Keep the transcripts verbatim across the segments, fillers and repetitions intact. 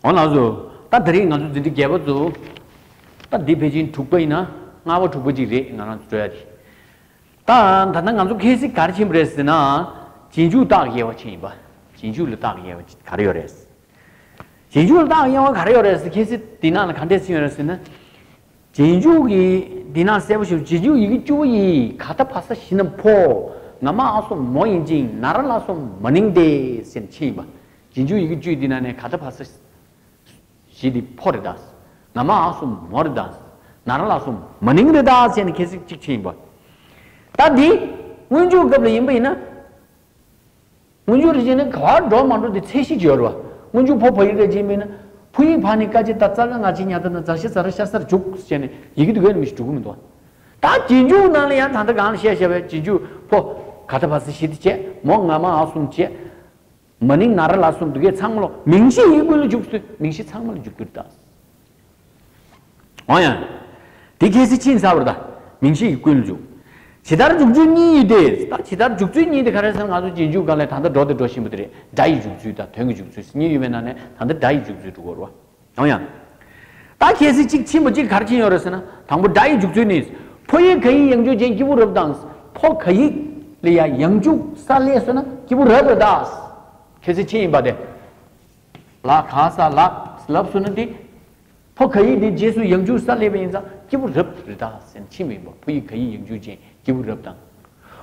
འོ་ལགས་སོ། ད་དེ་རིང་ང་ཚོ་འཛིན་གྲྭ་བརྒྱད་པ་ཚོ། ད་འདི་ཕལ་ཆེར་དྲུག་པ་ཡིན་ན་ལྔ་པ་དྲུག་པ་ཅིག་རེད། ང་རང་ཚོ་འགྲོ་ཡ་དེ། ད་ད་ལྟ་ང་ཚོ་ཁ་སང་ག་རེ་ཕྱིན་པ་རེད་ཟེར་ན། རྗེས་འཇུག་རྟགས་དབྱེ་བ་ཕྱིན་ཡིན་པ། རྗེས་འཇུག་ལ་རྟགས་དབྱེ་བ་ག་རེ་ཡོད་རེད། རྗེས་འཇུག་ལ་རྟགས་དབྱེ་བ་ག་རེ་ཡོད་རེད་ཟེར། ཁ་སང་འདི་ནང་ལ་ག་འདྲས་ཕྱིན་ཡོད་རེད་ཟེར་ན། རྗེས་འཇུག་གི་འདི་ན་གསལ་པོ་ཞིག་རྗེས་འཇུག་ཡི་གེ་བཅུ་པོ་ཡིས། ག་ད་བ་ས་བཞི་རྣམས་ཕོ། ང་མ་འ་གསུམ་མོ་ཡིན་ཅིང་། ན་ར་ལ་གསུམ་མ་ནིང་སྟེ་ཟེར་ཕྱིན་ཡིན་པ། རྗེས་འཇུག་ཡི་གེ་བཅུ་འདི་ན་ནས་ག་ད་བ་ས་བཞི་འདི་ཕོ་རེད་ད། ང་མ་འ་གསུམ་མོ་རེད་ད། ན་ར་ལ་གསུམ་མ་ནིང་རེད་ད་ཟེར་ནས་ཁ་སང་གཅིག་ཕྱིན་ཡིན་པ། ད་འདི་སྔོན་འཇུག་སྐབས་ལ་ཡིན་པ་ཡིན་ན། སྔོན་འཇུག་རེ་བྱས་ནས་ག་པར་འགྲོ་མ་འགྲོ་དེ་ཚད་གཞི་ཅིག་ཡོད་རེད་བ། སྔོན་འཇུག་ཕོ་བ་ཡིག་རེ་བྱས་མིན་ན། ཕོ་ཡིག་བ་ནི་ཀ་ཅི་ད་ཙ་ག་ང་ཅི་ཉ་ད་ན་ཛ་ཞི་ཛ་ར་ཤ་སར་འཇུག་ཟེར་ནས་ཡི་གེ་དེ་གས་ནི་མི་ཞིག་འགྲོ་གི་མི་འདུག་བ། ད་རྗེས་འཇུག་ནང་ལ་ཡང་ད་ལྟ་གང་ལ་བཤད་བཤད་པའི་རྗེས་འཇུག་ཕོ་ག་ད་བ་ས་བཞི་དེ་བྱས། མོ་ང་མ་འ་གསུམ་བྱས། མ་ནིང་ན་ར་ལ་གསུམ་དེ་གས་ཚང་མ་ལོ་མིང་གཞི་ཡིག་ཀུན་ལ་འཇུག་ཚུལ། མིང་གཞི་ཚང་མ་ལ་འཇུག་རྒྱུ་རེད་ད། འོ་ཡ། དེ་ཁ་སང་ཕྱིན་ཚར་བ་རེད་ད། མིང་གཞི་ཡིག་ཀུན་ལ་འཇུག་ཇི་ལྟར་འཇུག་ཚུལ་གཉིས་ཡོད་དེ། ད་ཇི་ལྟར་འཇུག་ཚུལ་གཉིས་དེ་ག་རེ་ཟེར་ན། ང་ཚོ་རྗེས་འཇུག་སྒང་ལ་ད་ལྟ་འགྲོ་དེ་འགྲོ་བཞིན་པ་དེ་རེད། སྒྲ་ཡི་འཇུག་ཚུལ་དང་དོན་གྱི་འཇུག་ཚུལ་གཉིས་ཡོད་པའི་ནང་ནས་ད་ལྟ་སྒྲ་ཡི་འཇུག་ཚུལ་འགྲོ་དགོས་རེད་བ། འོ་ཡ། ད་ཁ་སང་གཅིག་ཕྱིན་པ་གཅིག་ག་རེ་ཕྱིན་ཡོད་རེད་ཟེར་ན། དང་པོ་སྒྲ་ཡི་འཇུག་ཚུལ་ནི། ཕོ་ཡིག་ག་ཡིག་ཡང་འཇུག་ཅན་སྐྱེས་བུ་རབ་དང་། ཕོ་ག་ཡིག་ལ་ཡང་ཡང་འཇུག་ས་སླེབས་སོང་ན་སྐྱེས་བུ་རབ་རེད་ད། ཁ་སང་ཕྱིན་ཡིན་པ་དེ། ལ་ག་ས་ལགས་ལབ་སོང་ན་དེ། ཕོ་ག་ཡིག་དེ་རྗེས་སུ་ཡང་འཇུག་ས་སླེབས་པ་ཡིན་ཙང་སྐྱེས་བུ་རབ་རེད་ད་ཟེར་ཕྱིན་མིན་པ། ཕོ་ཡིག་ག་ཡིག་ཡང་འཇུག་ཅན་སྐྱེས་བུ་རབ་དང་།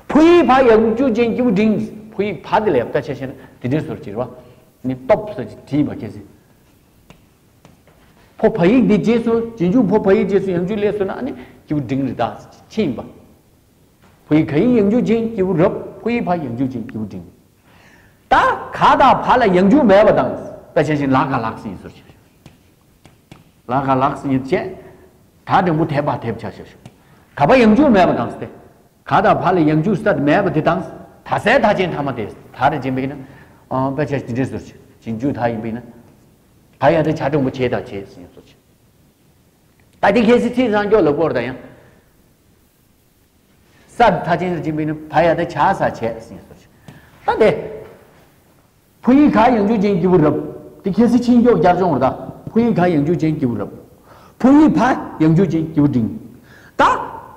ཕོ་ཡིག་བ་ཡང་འཇུག་ཅན་སྐྱེས་བུ་འབྲིང་། ཕོ་ཡིག་བ་དེ་ལ་ཡང་ད་ཆ་བཞག་ན་དེ་འདྲའི་བཟོ་འདྲ་ཅིག་རེད་བ། ནི་སྟོབས་ཟེར་གྱི་དྲིས་པ་ཁ་སང་། ཕོ་བ་ཡིག་དེ་རྗེས་སུ་རྗེས་འཇུག་ཕོ་བ་ཡིག་རྗེས་སུ་ཡང་འཇུག་སླེབས་སོང་ན་ཨ་ནི་སྐྱེས་བུ་འབྲིང་རེད་ད་ཕྱིན་པ། ཕོ་ཡིག་ག་ཡིག་ཡང་འཇུག་ཅན་སྐྱེས་བུ་རབ། ཕོ་ཡིག་བ་ཡང་འཇུག་ཅན་སྐྱེས་བུ་འབྲིང་། ད་ག་དང་བ་ལ་ཡང་འཇུག་མེད་པ་དང་། དཔེ་ཆ་བཞིན་ལ་ག་ལགས་ཟེར་ཡིན་ཟེར་ཞུ། ལ་ག་ལགས་ཟེར་ཡིན་བྱས། ད་འགྲེང་བུ་དེ་བ་དེ་བྱ་ཞུ། ག་བ་ཡང་འཇུག་མེད་པ་དང་སྟེ། ག་དང་བ་ལ་ཡང་འཇུག་ས་མེད་པ་དེ་དང་། ད་སའི་ད་ཅན་ཐ་མ་དེ་ད་རེ་བྱིན་པས་ན། ཨ་དཔེ་ཆ་འདི་འདྲས་ཟེར་ཞུ། རྗེས་འཇུག་ད་ཡིན་པས་ན། ད་ཡང་དེ་བྱ་འགྲེང་བུ་བྱས་དང་བྱས་ཟེར་ཡིན་ཟེར་ཞུ། ད་དེ་ཁ་སང་ཚིག་གཙང་སྐྱོག་ལ་བསྐོར་དང་ཡང་། ས་མཐའ་ཅན་ལ་སྦྱིན་པས་ན་བ་ཡ་ད་བྱ་ས་བྱས་ཟིན་སོ། ད་དེ། ཕོ་ཡིག་ག་ཡང་འཇུག་ཅན་སྐྱེས་བུ་རབ། དེ་ཁ་སང་ཕྱིན་སྐྱོག་རྒྱབ་ལྗོངས་རེད་ད། ཕོ་ཡིག་ག་ཡང་འཇུག་ཅན་སྐྱེས་བུ་རབ། ཕོ་ཡིག་བ་ཡང་འཇུག་ཅན་སྐྱེས་བུ་འབྲིང་། ད།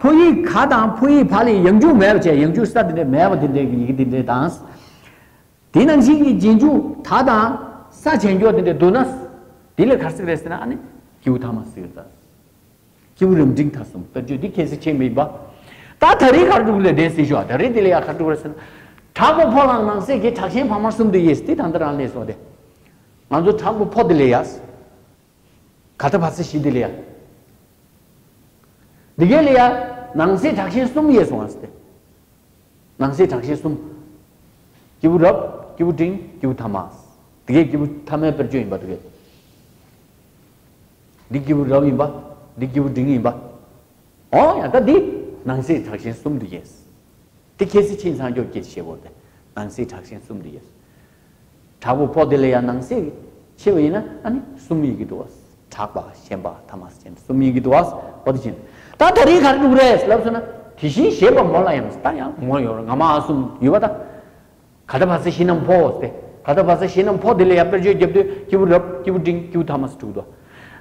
ཕོ་ཡིག་ག་དང་ཕོ་ཡིག་བ་ལ་ཡང་འཇུག་མེད་པ་བྱས། ཡང་འཇུག་ས་དེ་འདྲས་མེད་པ་དེ་འདྲས་ཀྱི་ཡི་གེ་དེ་འདྲས་དང་། དེ་ནང་བཞིན་གྱི་རྗེས་འཇུག་ད་དང་ས་བྱས་འགྱོ་དེ་འདྲས་འདུག་ན། དེ་ལ་ག་རེ་ཟེར་རེད་ཟེར་ན་ཨ་ནི་སྐྱེས་བུ་ཐ་མ་ཟེར་ད། སྐྱེས་བུ་རབ་འབྲིང་ཐ་གསུམ། དཔེར་བརྗོད་འདི་ཁ་སང་ཕྱིན་མིན་པ། ད་ད་རེས་ག་རེ་འདུག་ལས་དེ་ཟེར་ཞུ་བ། ད་རེས་དེ་ལ་ཡ་ག་རེ་འདུག་རེད་ཟེར་ན། དྲག་པོ་ཕོ་ལའང་ནང་གསེས་ཀྱི་དྲག་ཞན་བར་མ་གསུམ་དུ་དབྱེ་ཟེར། དེ་ད་ལྟ་རང་ལས་སོ་དེ། ང་ཚོ་དྲག་པོ་ཕོ་དེ་ལ་ཡ། ག་ད་བ་ས་བཞི་དེ་ལ་ཡ། འདི་གས་ལ་ཡ། ནང་གསེས་དྲག་ཞན་གསུམ་དབྱེ་སོང་བ་ཟེར་ཏེ། ནང་གསེས་དྲག་ཞན་གསུམ། སྐྱེས་བུ་རབ། སྐྱེས་བུ་འབྲིང་། སྐྱེས་བུ་ཐ་མ། དེ་གས་སྐྱེས་བུ་ཐ་མའི་དཔེར་བརྗོད་ཡིན་པ་དེ་གས། འདི་སྐྱེས་བུ་རབ་ཡིན་པ། འདི་སྐྱེས་བུ་འབྲིང་ཡིན་པ། འོ་ཡ་ད་འདི་ནང་གསེས་དྲག་ཞན་གསུམ་དུ་དབྱེ། དེ་ཁ་སང་ཕྱིན་ཚར་སྐྱོག་སྐད་ཆ་བཤད་པ་རེད། ནང་གསེས་དྲག་ཞན་གསུམ་དུ་དབྱེ། དྲག་པོ་ཕོ་དེ་ལ་ཡང་ནང་གསེས་ཕྱེ་བ་ཡིན་ན་ཨ་ནི་གསུམ་ཡིན་གྱི་འདུག་བ། དྲག་པ་ཞན་པ་ཐ་མ་ཞན་གསུམ་ཡིན་གྱི་འདུག་བ། འོ་དེ་བཞིན། ད་ད་རེས་ག་རེ་འདུག་རེད་ལབ་སོང་ན། དེ་བཞིན་གཞན་པ་མོ་ལ་ཡང་། ད་ཡང་མོ་ཡོད་རེད། ང་མ་འ་གསུམ་ཡོད་པ་ད། ག་ད་བ་ས་བཞི་རྣམས་ཕོ་སྟེ། ག་ད་བ་ས་བཞི་རྣམས་ཕོ་དེ་ལ་ཡང་དཔེར་བརྗོད་རྒྱབ་དུས་སྐྱེས་བུ་རབ། སྐྱེས་བུ་འབྲིང་། སྐྱེས་བུ་ཐ་མ་ཟེར་འདུག་དོ།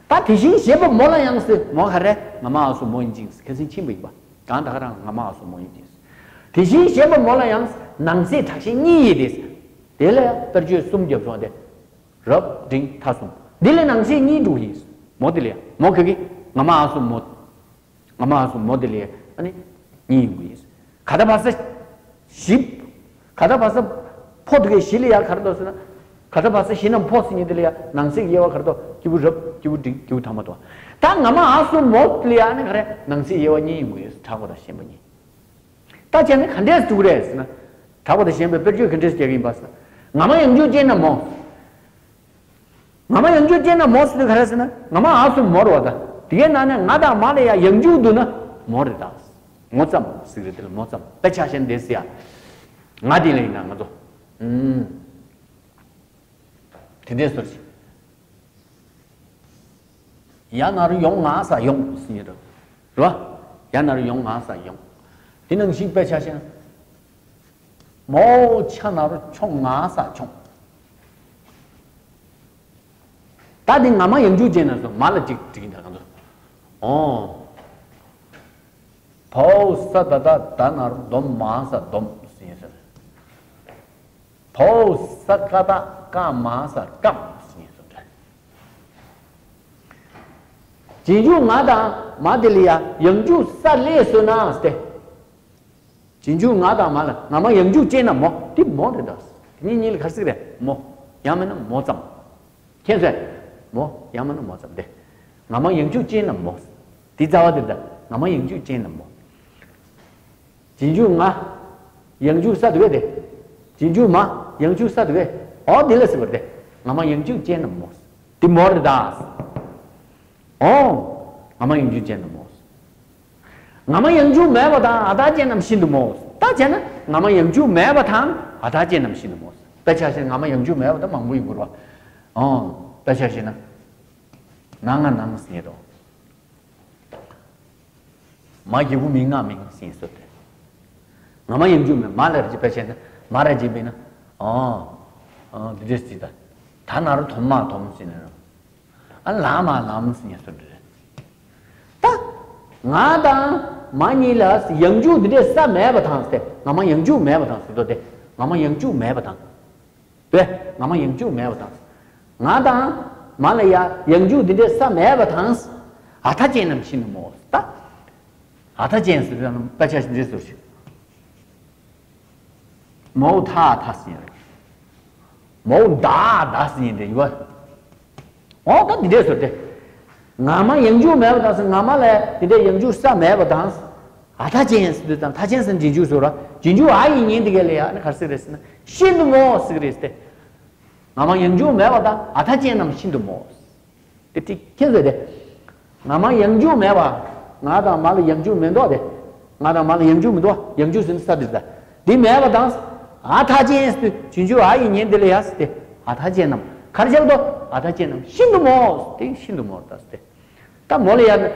ད་དེ་བཞིན་གཞན་པ་མོ་ལ་ཡང་ཟེར། མོ་ག་རེ། ང་མ་འ་གསུམ་མོ་ཡིན་ཅིང་ཟེར། ཁ་སང་ཕྱིན་པ་ཡིན་པ། གང་ད་ག་རང་ང་མ་འ་གསུམ་མོ་ཡིན་ཅིང་ཟེར། དེ་བཞིན་གཞན་པ་མོ་ལ་ཡང་ནང་གསེས་དྲག་ཞན་གཉིས་དབྱེ་སྟེ་ཟེར། དེ་ལ་ཡང་དཔེར་བརྗོད་གསུམ་བརྒྱབ་སོང་སྟེ། རབ་འབྲིང་ཐ་གསུམ། འདི་ལ་ནང་གསེས་གཉིས་འདུག་ཡིན། མོ་དེ་ལ་ཡང་མོ་ག་གི། ང་མ་འ་གསུམ་མོ། ང་མ་འ་གསུམ་མོ་དེ་ལ་ཡང་ཨ་ནི་གཉིས་ཡོང་གི་ཡིན། ག་ད་བ་ས་བཞི། ག་ད་བ་ས་ཕོ་དེ་གའི་བཞི་ལ་ཡང་ག་རེ་འདུག་ཟེར་ན། ག་ད་བ་ས་བཞི་རྣམས་ཕོ་ཟེར་མཁན་དེ་ལ་ཡང་ནང་གསེས་དབྱེ་བ་ག་རེ་འདུག་སྐྱེས་བུ་རབ། སྐྱེས་བུ་འབྲིང་། སྐྱེས་བུ་ཐ་མ་འདུག་ད་ང་མ་འ་གསུམ་མོ་དེ་ལ་ཡང་ཨ་ནི་ག་རེ། ནང་གསེས་དབྱེ་བ་གཉིས་ཡོང་གི་ཡོད། དྲག་པ་དང་ཞན་པ་གཉིས། ད་བྱས་ན་ག་འདྲས་འདུག་རེད་ཟེར་ན། དྲག་པ་དང་ཞན་པའི་དཔེར་བརྗོད་ག་འདྲས་རྒྱག་གི་ཡིན་པ་ཟེར་ན། ང་མ་ཡང་འཇུག་ཅན་ན་མོ། ང་མ་ཡང་འཇུག་ཅན་ན་མོ་ཟེར་དུས་ག་རེ་ཟེར་ན། ང་མ་འ་གསུམ་མོ་རེད་བ་ད། དེའི་ནང་ནས་ང་དང་མ་ལ་ཡང་ཡང་འཇུག་འདུག་ན་མོ་རེད་ད། ངོ་ཙམ་ཟེར་གི་རེད། དེ་ལ་ངོ་ཙམ། དཔེ་ཆ་བཞག་ན་དེ་ཟེར་ཡ། ང་དེ་ལ་ཡིན་ན་ང་ཚོ། ཨུམ། དེ་འདྲས་ཟེར་ཞིག་ཡ་ན་རོ་ཡོང་ང་ས་ཡོང་ཟེར་ཡ་རེད་བ། ཡ་ན་རོ་ཡོང་ང་ས་ཡོང་། དེ་ནང་བཞིན་དཔེ་ཆ་བཞག་ན། མོ་ཆ་ན་རོ་ཆོང་ང་ས་ཆོང་། ད་འདི་ང་མ་ཡང་འཇུག་ཅན་ན་སོང་མ་ལ་ཅིག་བྲིས་ཀྱིན་ད་གང་ཚོ། ཨོ། བའོ་ས་ད་ད་ད་ན་རོ་འདོམ་མ་ས་འདོམ་ཟེར་ཡིན་ཟེར། བའོ་ས་ཀ་ད་ཀ་མ་ས་ཀམ་ཟེར་ཡིན་ཟེར། རྗེས་འཇུག་ང་དང་མ་དེ་ལ་ཡ་ཡང་འཇུག་ས་ལས་སོ་ན་སྟེ། རྗེས་འཇུག་ང་དང་མ་ལ་ང་མ་ཡང་འཇུག་ཅན་ན་མོ་དེ་མོ་རེད་ད། དེ་གཉིས་གཉིས་ལ་གར་སིག་རེད་མོ། ཡང་མིན་ན་མོ་ཙམ། མཁྱེན་སོང་། མོ་ཡང་མིན་ན་མོ་ཙམ་དེ། ང་མ་ཡང་འཇུག་ཅན་ན་མོ། དེ་རྩ་བ་དེ་ད་ང་མ་ཡང་འཇུག་ཅན་ན་མོ། རྗེས་འཇུག་ང་། ཡང་འཇུག་ས་དེ་བས་དེ། རྗེས་འཇུག་མ། ཡང་འཇུག་ས་དེ་བས། ཨོ་དེ་ལ་སིག་བར་དེ། ང་མ་ཡང་འཇུག་ཅན་ན་མོ། དེ་མོ་རེད་ད། ཨོ། ང་མ་ཡང་འཇུག་ཅན་ན་མོ། ང་མ་ཡང་འཇུག་མེད་པ་དང་ཨ་རྟག་ཅན་རྣམས་ཤིན་ཏུ་མོ། ད་བྱས་ན་ང་མ་ཡང་འཇུག་མེད་པ་དང་ཨ་རྟག་ཅན་རྣམས་ཤིན་ཏུ་མོ། དཔེ་ཆ་བཞག་ན་ང་མ་ཡང་འཇུག་མེད་པ་དང་མང་པོ་ཡིན་དགོས་རེད་བ། ཨོ། དཔེ་ཆ་བཞག་ན། ན་ང་ནང་ཟེར་རོ། མ་གི་གུ་མི་ང་མིང་ཟེར་སོ་དེ། ང་མ་ཡང་འཇུག་མེད་མ་ལ་རེ་ཅི་དཔེ་བྱས་ན་མ་རེ་ཅི་བས་ན། ཨོ། ཨོ་འདི་འདྲས་ཟེར་ད། ད་ན་རོ་དོམ་མ་དོམ་ཟེར་ན་རོ། ཨ་ལ་མ་ལམ་ཟེར་ཡ་སོ་འདྲ། ད། ང་དང་མ་གཉིས་ལ་ཡང་འཇུག་འདི་འདྲའི་ས་མེད་པ་དང་སྟེ་ང་མ་ཡང་འཇུག་མེད་པ་དང་ཟེར་དོ་དེ་ང་མ་ཡང་འཇུག་མེད་པ་དང་། དེ་ང་མ་ཡང་འཇུག་མེད་པ་དང་། ང་དང་མ་ལ་ཡ་ཡང་འཇུག་འདི་འདྲའི་ས་མེད་པ་དང་། ཨ་མཐའ་ཅན་རྣམས་ཤིན་ཏུ་མོ། ད། ཨ་མཐའ་ཅན་ཟེར་དོ་དཔེ་ཆ་འདི་ཟེར་ཞིག་མོའུ་ཐ་ཐ་ཟེར་ཡ་རེད། མོའུ་ད་ད་ཟེར་ཡིན་དེ་ཡོད། འོ་ད་འདི་འདྲས་ཟེར་ཏེ། ང་མ་ཡང་འཇུག་མེད་པ་དང་ཟེར་ང་མ་ལས་འདི་འདྲས་ཡང་འཇུག་ས་མེད་པ་དང་། ཨ་མཐའ་ཅན་ཟེར་དུས་དང་མཐའ་ཅན་ཟེར་རྗེས་འཇུག་ཟེར་ར་རྗེས་འཇུག་ཨ་ཡིག་ཉིན་དེ་ག་ལ་ཡ་ནི་ག་རེ་ཟེར་རེད་ཟེར་ན་ཤིན་ཏུ་མོ་ཟེར་གི་རེད་ཟེར་ཏེ། ང་མ་ཡང་འཇུག་མེད་པ་དང་ཨ་མཐའ་ཅན་རྣམས་ཤིན་ཏུ་མོ། དེ་ཏིག་ཁྱེད་ཚོས་དེ། ང་མ་ཡང་འཇུག་མེད་པ། ང་དང་མ་ལ་ཡང་འཇུག་མི་འདུག་དེ། ང་དང་མ་ལ་ཡང་འཇུག་མི་འདུག་ཡང་འཇུག་ཟིན་ས་དེ་ད། འདི་མེད་པ་དང་། ཨ་མཐའ་ཅན་ཟེར་དུས་རྗེས་འཇུག་ཨ་ཡིག་ཉིན་དེ་ལ་ཡ་ཟེར་ཏེ། ཨ་མཐའ་ཅན་རྣམས་གར་བཞག་དོ། ཨ་མཐའ་ཅན་རྣམས་ཤིན་ཏུ་མོ། དེ་ཤིན་ཏུ་མོ་ད་ཟེར་ཏེ། ད་མོ་ལ་ཡ། དེ་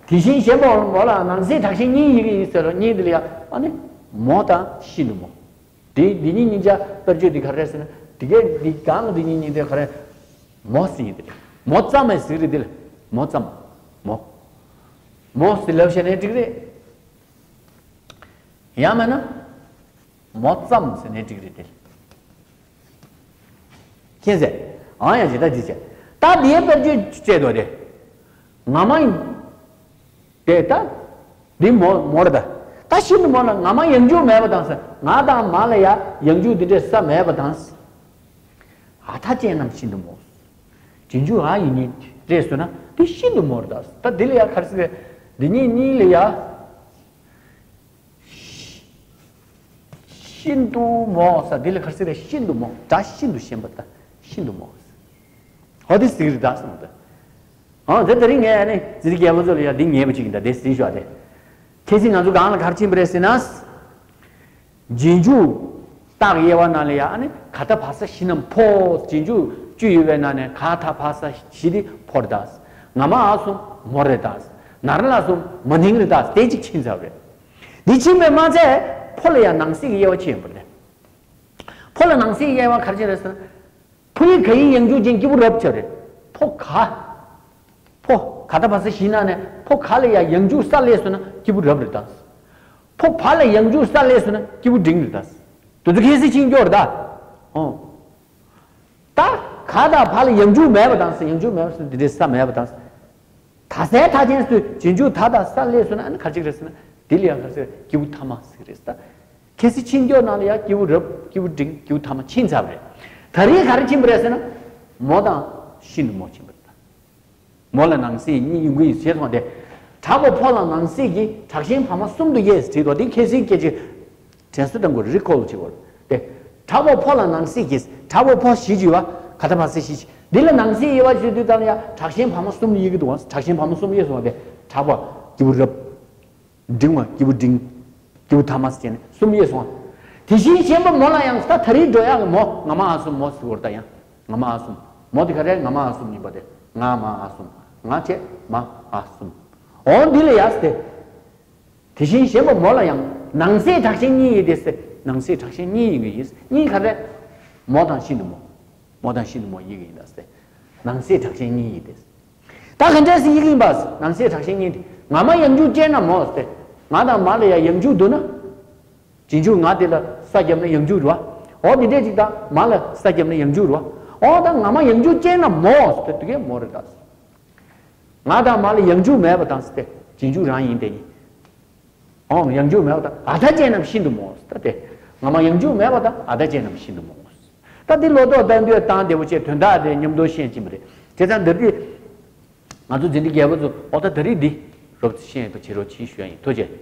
བཞིན་གཞན་པ་མོ་ལ་ནང་གསེས་དྲག་ཞན་གཉིས་ཡིན་གྱི་ཡིན་ཟེར་རོ་གཉིས་དེ་ལ་ཡ། ཨ་ནི། མོ་དང་ཤིན་ཏུ་མོ། དེ་འདི་གཉིས་གཉིས་ཆ་དཔེར་བརྗོད་འདི་ག་རེ་ཟེར་ན་དེ་གའི་འདི་གང་ལ་འདི་གཉིས་གཉིས་དེ་ག་རེ། མོ་ཟེར་ཡིན་དེ། མོ་ཙམ་མེད་ཟེར་རེད་དེ་ལ། མོ་ཙམ། མོ། མོ་ཟེར་ལབ་བྱས་ནས་འགྲིག་རེད། ཡང་མེད་ན། མོ་ཙམ་ཟེར་ནས་འགྲིག་རེད་དེ། མཁྱེན་ཟེར། ཨང་ཡང་ཇི་ལྟར་ཇི་བྱེད། ད་དེའི་དཔེར་བརྗོད་བྱེད་དོ་དེ། ང་མ་ཡིན། དེ་ལྟ། འདི་མོ་མོ་རེད་ད། ད་ཤིན་ཏུ་མོ་ལ་ང་མ་ཡང་འཇུག་མེད་པ་དང་ཟེར། ང་དང་མ་ལ་ཡ་ཡང་འཇུག་འདི་འདྲའི་ས་མེད་པ་དང་། ཨ་མཐའ་ཅན་རྣམས་ཤིན་ཏུ་མོ། རྗེས་འཇུག་ཨ་ཡིག་ཉིན་རེད་ཟེར་ན་འདི་ཤིན་ཏུ་མོ་རེད་ད། ད་འདི་ལ་ཡ་ག་རེ་ཟེར། འདི་གཉིས་གཉིས་ལ་ཡ། ཤིན་ཏུ་མོ་ཟེར་འདི་ལ་ག་རེ་ཟེར་རེད། ཤིན་ཏུ་མོ། སྒྲ་ཤིན་ཏུ་ཞན་པ་དང་ཤིན་ཏུ་མོ། ཧོ་དེ་ཟིག་རེད་ད་གསུངས་ཏེ། ཨང་དེ་དེ་རིང་ངས་ནི་ཙི་ཙི་རྒྱལ་པོ་ཚོ་ལ་ཡ་འདི་ཉེས་པ་ཅིག་ཡིན་ད་དེ་ཟིན་ཞོག་དེ། ཁྱེད་ཚོས་ང་ཚོ་གང་ལ་ག་རེ་ཕྱིན་པ་རེད་ཟེར་ན། རྗེས་འཇུག་རྟགས་དབྱེ་བ་ནང་ལ་ཡ་ཨ་ནི་ག་ད་བ་ས་བཞི་རྣམས་ཕོ། རྗེས་འཇུག་བཅུ་ཡོད་པའི་ནང་ནས་ག་ད་བ་ས་བཞི་དེ་ཕོ་རེད་ད། ང་མ་ཨ་གསུམ་མོ་རེད་ད། ན་ར་ལ་གསུམ་མ་ནིང་རེད་ད། དེ་གཅིག་ཕྱིན་ཚར་བ་རེད། འདི་ཕྱིན་པས་མ་ཚད་ཕོ་ལ་ཡང་ནང་གསེས་ཀྱི་དབྱེ་བ་ཕྱེ་ཡོང་བ་རེད། ཕོ་ལ་ནང་གསེས་ཀྱི་དབྱེ་བ་ག་རེ་བྱས་རེད་ཟེར་ན། ཕོ་ཡིག་ག་ཡིག་ཡང་འཇུག་ཅན་སྐྱེས་བུ་རབ་ཆགས་རེད། ཕོ་ག་ཕོ་ག་ད་བ་ས་བཞི་ནང་ནས་ཕོ་ག་ལ་ཡང་ཡང་འཇུག་ས་སླེབས་སོང་ན་སྐྱེས་བུ་རབ་རེད་ད། ཕོ་བ་ལ་ཡང་འཇུག་ས་སླེབས་སོང་ན་སྐྱེས་བུ་འབྲིང་རེད་ད། དེ་ཚོ་ཁྱད་གསོད་ཕྱིན་སྐྱོ་རེད་ད། ཨོ། ད་ག་དང་བ་ལ་ཡང་འཇུག་མེད་པ་དང་ཟེར། ཡང་འཇུག་མེད་པ་ཟེར་འདི་འདྲའི་ས་མེད་པ་དང་ཟེར། ད་སའི་མཐའ་ཅན་ཟེར་རྗེས་འཇུག་ད་དང་ས་སླེབས་སོང་ན་ཨ་ནི་ག་ཅིག་རེད་ཟེར་ན་འདི་ལ་ཡང་ག་ཟེར་སྐྱེས་བུ་ཐ་མ་ཟེར་རེད་ཟེར། ཁྱད་གསོད་ཕྱིན་སྐྱོ་ནང་ལ་ཡང་སྐྱེས་བུ་རབ་སྐྱེས་བུ་འབྲིང་སྐྱེས་བུ་ཐ་མ་ཕྱིན་ཚར་བ་རེད། ད་རེས་ག་རེ་ཕྱིན་པ་རེད་ཟེར་ན། མོ་དང་ཤིན་ཏུ་མོ་ཕྱིན་པ་རེད་ད། མོ་ལ་ནང་གསེས་གཉིས་ཡོང་གི་ཡོད་ཟེར་སོང་སྟེ། དྲག་པོ་ཕོ་ལ་ནང་གསེས་ཀྱི་དྲག་ཞན་བར་མ་གསུམ་དུ་དབྱེ་ཟེར་བྲིས་འདུག་འདི་ཁྱད་གསོད་སྐད་ཆ། དྲན་གསོ་གཏང་དགོས་རེད། རི་ཀོལ་བྱེད་དགོས་རེད་དེ། དྲག་པོ་ཕོ་ལ་ནང་གསེས་ཀྱི་དྲག་པོ་ཕོ་བཞི་བྱས་པ་ག་ད་བ་ས་བཞི་བྱས། འདི་ལ་ནང་གསེས་དབྱེ་བ་བྱེད་དུས་ཙམ་ལ་ཡང་དྲག་ཞན་བར་མ་གསུམ་དབྱེ་གི་འདུག་དྲག་ཞན་བར་མ་གསུམ་དབྱེ་སོང་སྟེ། དྲག་པོ་སྐྱེས་བུ་རབ། འབྲིང་བ་སྐྱེས་བུ་འབྲིང་། སྐྱེས་བུ་ཐ་མ་ཟེར་བྱས་ནས་གསུམ་དབྱེ་སོང་། དེ་བཞིན་གཞན་པ་མོ་ལ་ཡང་ད་ད་རེས་འགྲོ་ཡག་གི་མོ་ང་མ་ཨ་གསུམ་མོ་ཟེར་བ་རེད་ད་ཡང་། ང་མ་ཨ་གསུམ། མོ་དེ་ག་རེ་ང་མ་ཨ་གསུམ་ཡིན་པ་དེ། ང་མ་ཨ་གསུམ། ང་བྱས་མ་ཨ་གསུམ། འོ་འདི་ལ་ཡ་ཟེར་ཏེ། དེ་བཞིན་གཞན་པ་མོ་ལ་ཡང་ནང་གསེས་དྲག་ཞན་གཉིས་ཡིན་ཏེ་ཟེར། ནང་གསེས་དྲག་ཞན་གཉིས་ཡིན་གྱི་ཡིན། གཉིས་ག་རེ། མོ་དང་ཤིན་ཏུ་མོ། མོ་དང་ཤིན་ཏུ་མོ་ཡིན་གྱི་ཡིན་ད་ཟེར། ནང་གསེས་དྲག་ཞན་གཉིས་ཡིན་ཏེ། ད་ག་འདྲས་སེ་ཡི་གེ་ཡིན་པ། ནང་གསེས་དྲག་ཞན་གཉིས་ཏེ། ང་མ་ཡང་འཇུག་ཅན་ན་མོ་སྟེ། ང་དང་མ་ལ་ཡང་ཡང་འཇུག་འདུག་ན། རྗེས་འཇུག་ང་དེ་ལ་ས་བརྒྱབ་ན་ཡང་འཇུག་རེད་བ། འོ་དེ་འདྲས་ཅིག་དང་མ་ལ་ས་བརྒྱབ་ན་ཡང་འཇུག་རེད་བ། འོ་ད་ང་མ་ཡང་འཇུག་ཅན་ན་མོ་སྟེ་དེ་གས་མོ་རེད་ད། ང་དང་མ་ལ་ཡང་འཇུག་མེད་པ་དང་སྟེ་རྗེས་འཇུག་རང་ཡིན་ཏེ་ནི། འོང་ཡང་འཇུག་མེད་པ་དང་ཨ་ད་ཅན་ནམ་ཤིན་ཏུ་མོ། ད་དེ་ང་མ་ཡང་འཇུག་མེད་པ་དང་ཨ་ད་ཅན་ནམ་ཤིན་ཏུ་མོ། ད་དེ་ལོ་ཏོག་ལྟ་འདོད་བཏང་བདེ་བོ་ཆེ་དོན་དག་དེ་མཉམ་དུ་ཤེས་ཀྱིན་པ་རེད། བྱས་ཙང་འདིར་དེ་ང་ཚོ་འཛིན་གྲྭ་རྒྱལ་པོ་ཚོ་ཨོ་ད་ད་རེས་འདི་རོབ་ཙམ་ཤེས་པ་བྱེད་རོགས་གྱིས་ཞུ་ཡ་ཡིན། ཐུགས་རྗེ་ཆེ།